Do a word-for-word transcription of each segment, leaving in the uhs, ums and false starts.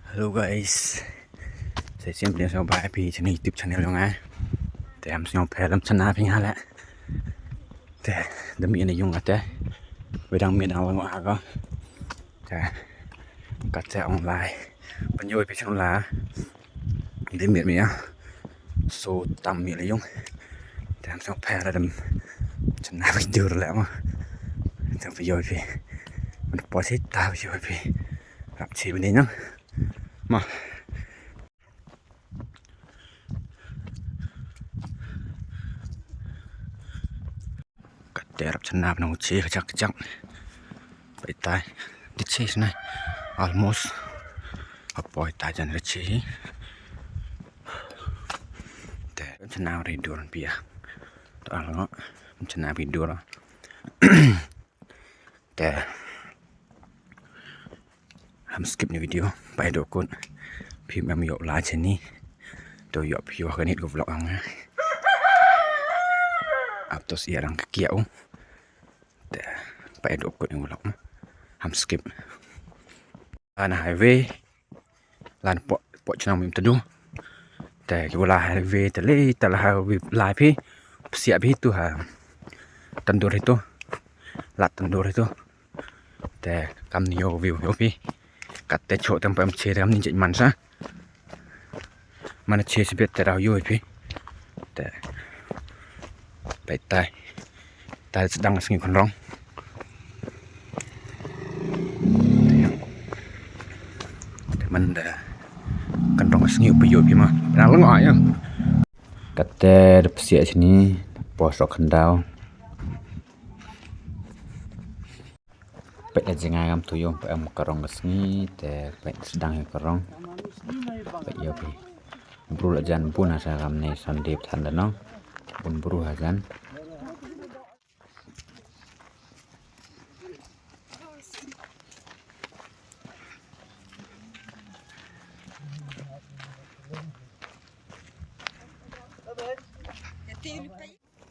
Hello guys. Sa shisien pdiang sngewbha ïa phi sha YouTube channel jong nga. Te ngam sngew pher lem shana phi nga leh. Te da mih na ïung kata. Wei dang mih dang la ngoh ha ko. Te kata ong lai. Pynjoi phi sngewla. Da mih mih ïa. So tam mih la ïung. Te ngam sngew pher lem shana phi dur leh mo. Te pynjoi phi. Mynta poi shi ta pynjoi phi. Rap chi bini nang. Ma. Kate rap shana bnong chi kajak kajak. Peit tai. Di chi snai. Almost. Apoi ta jan ri chi. Te shana ri dur pia. To al ngo. Shana ri dur. Te ham skip ni video, peit dukut. Phim em ïoh la chini. To ïoh phi ïoh kane ka vlog ang. Ap to sia rang ka kiau. Te peit dukut ni vlog. Ham skip. Ana highway. Lan pok pok chnong mim tedu. Te ki wala highway te le te la highway lai phi. Psiak phi tu ha. Tandur itu. Lat tandur itu. Te kam ni yo view yo phi. Kat te chok tem pam che kam ni jek man sa. Mana che sibet te dau yo phi. Te. Peit tai. Tai sedang sngi khonrong. Te man da khonrong sngi u phi yo phi ma. Dang leng ai ya. Kate da psiak sini pos rok khandau. Peit da jngai ngam tu ïoh peit em ka rong ka sngi te peit sdang ïa ka rong. Peit ïa phi. Bru la jan bun ha sa kam ne Sunday than da nong. Bun bru ha jan.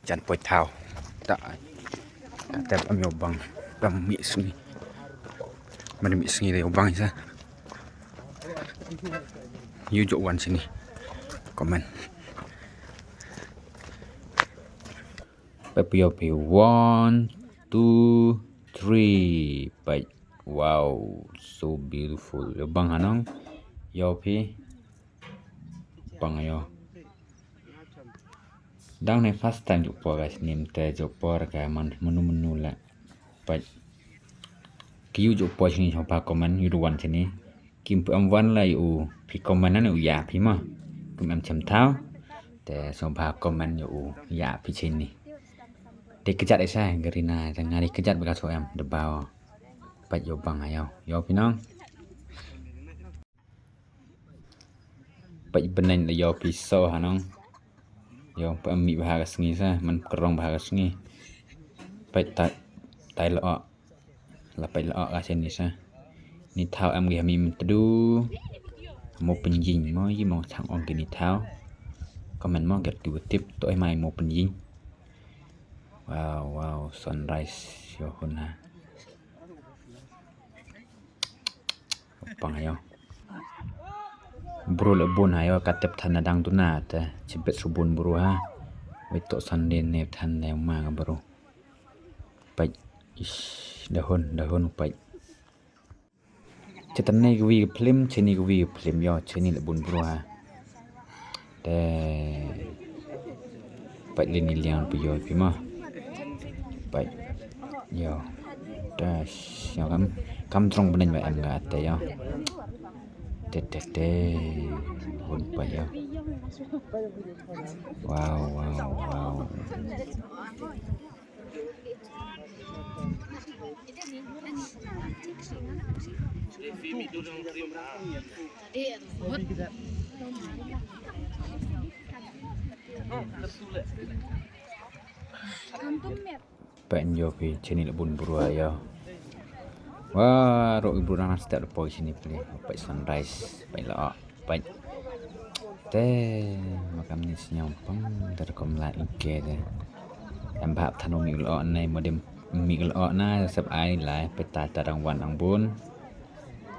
Jan poi thaw. Ta. Ta tep am ïoh bang. Bang mih sngi. Mane mih sngi da ïoh bang sa. Ïoh jok wan sini. Comment. Pep ïoh pi one, two, three. Pep. Wow, so beautiful. Ïoh bang hanong. Ïoh pi. Bang ïoh. Dang ne first time jok por guys, nim te jok por ka man menu menu la. Pep. Ki ïoh jok por sini sngewbha comment, ïoh wan sini. Kim pu em wan la ïoh phi comment na u ïa phi ma. Kim em chem thaw. Te sngewbha comment ïoh ïa phi sini. Te kejat esa garina te ngari kejat baka so em de bao. Pep ïoh bang ayo. Ïoh phi nong. Peit bneng da ïoh pi so hanong. Ïoh peit mih bha ka sngi sa, man ka rong bha ka sngi. Peit tai, tai la ok. La peit la ok ka sini sa. Ni thaw em gi ha mi mynta du. Mo pynjing mo yi mo chang ong ki ni thaw. Comment mo get tu tip to ai mai mo pynjing. Wow, wow, sunrise ïoh hun ha. Pang ayo. Bru le bun ayo katep thana dang tuna te chibet su bun bru ha. Wei to Sunday ne than ne ma nga bru. Peit. Ish, dahun, dahun peit. Chetan ne kwi film, cheni kwi film yo, cheni le bun bru ha. Te peit lini liang pi ïoh pi ma. Peit ïoh. Te ïoh kam kam trong bneng ba em ga te ïoh. Te te te. Bun peit ïoh. Wow wow wow. Peit ïoh phi cheni le bun bru ïoh. Wa ro i bru nang step le poi cheni pli peit sunrise peit la. Peit. Te makam ni sñiaw pang te rukom lait lake te. Em bhap than u mi u lok nai mo dem mi u lok na sep ai lai peit ta ta rang wan ang bun.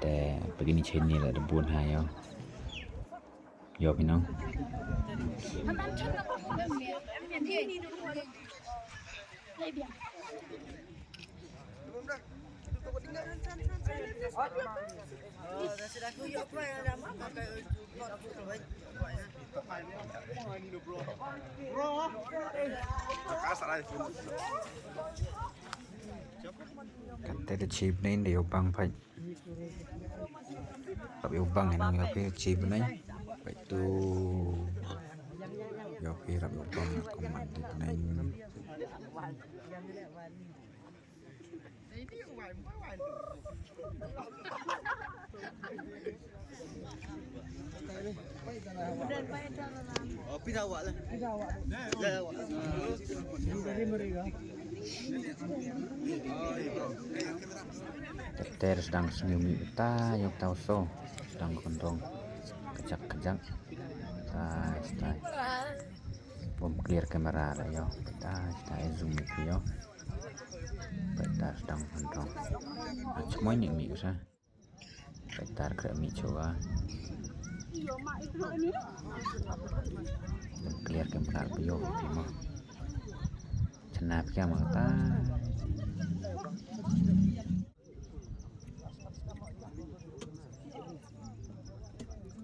Te pagi ni chini la da bun ha yo. Yo phi nong. Kata da chip na in da yo bang pai. Rap ïa u bang, ïa nang ïa phi chi bneng. Peit tu. Ïa phi rap ïa u bang, kumne di bneng. Ter sdang sngew mih bta ïa bta u so. Sdang khynrong kjak kjak. Tai tai. Bym clear camera la ïa. Tai tai, zoom ïa phi ïa. Peit ta sdang khynrong. Achmoy ni mih sa. Peit ta kre mih chuwa. Bym clear camera la ïa phi mo. Chana phi ma ta.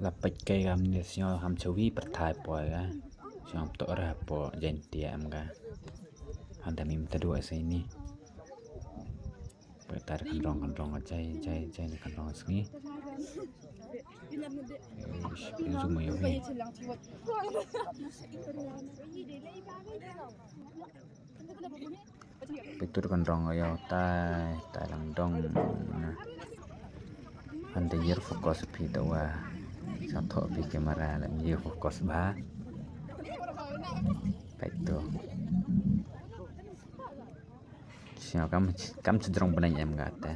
La peit kai gam ni sñiaw ham chawi pyrthai poi ga. Sñiaw to ra po jen tia em ga. Han da mim ta dua sa ini. Peit ta khynrong khynrong jai jai jai khynrong sngi. Eish, zoom ïa phi. Peit tu khynrong ïa tai, tai lang dong. Han da ïa focus phi ta wa. Sa thoh phi camera la ïa focus ba. Peit tu. Sñiaw kam, kam sdrong bneng em ga te.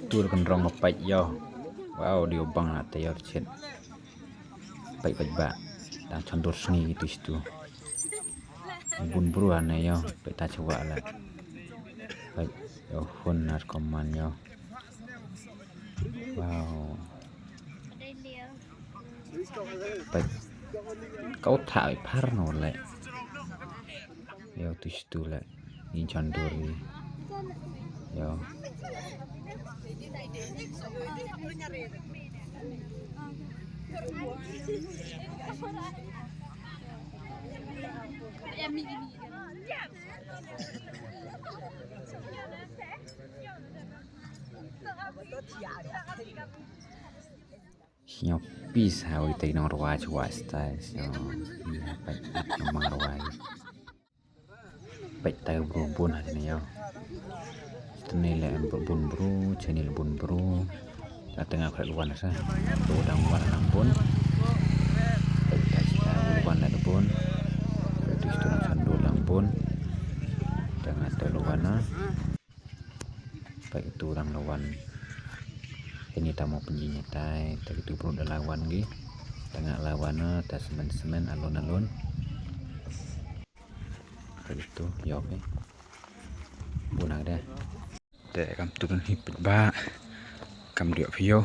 Tur khynrong peit ïa. Wow, dei u bang na te ïa chet. Peit peit ba. Dang chon dur sngi gitu situ. Bun bru ane ïa, peit ta chuwa la. Peit ïa hun nar koman ïa. Wow. Peit. Kau thah phar no le. Ïa tu situ le. Ngin chon dur wi. Ïa. Sñiaw pis ha wi tei nong rwa chwa stai sñiaw. Ïa peit nong rwa. Peit tai bru bun ha chini ïa. Chini le bun bru, chini le bun bru. Ta tnga khrek wan sa. Tu dang wan dang bun. Peit tai wan dang bun. Peit tu tu dang bun. Tnga tu wan na. Peit tu dang wan. Ini tamu penjinyatai, tapi tu bru da lawan gi. Tnga lawan na ta semen semen alun alun. Kali tu, ïa, okay. Bun nang deh. Te kam tu don hi peit ba. Kam diok phi ïa.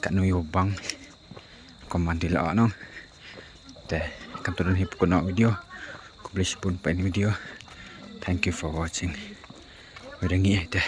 Ka nu ïa bang. Koman di la nong. Te kam tu don hi peit ko video. Khublei shibun peit video. Thank you for watching. Wei da ngi te.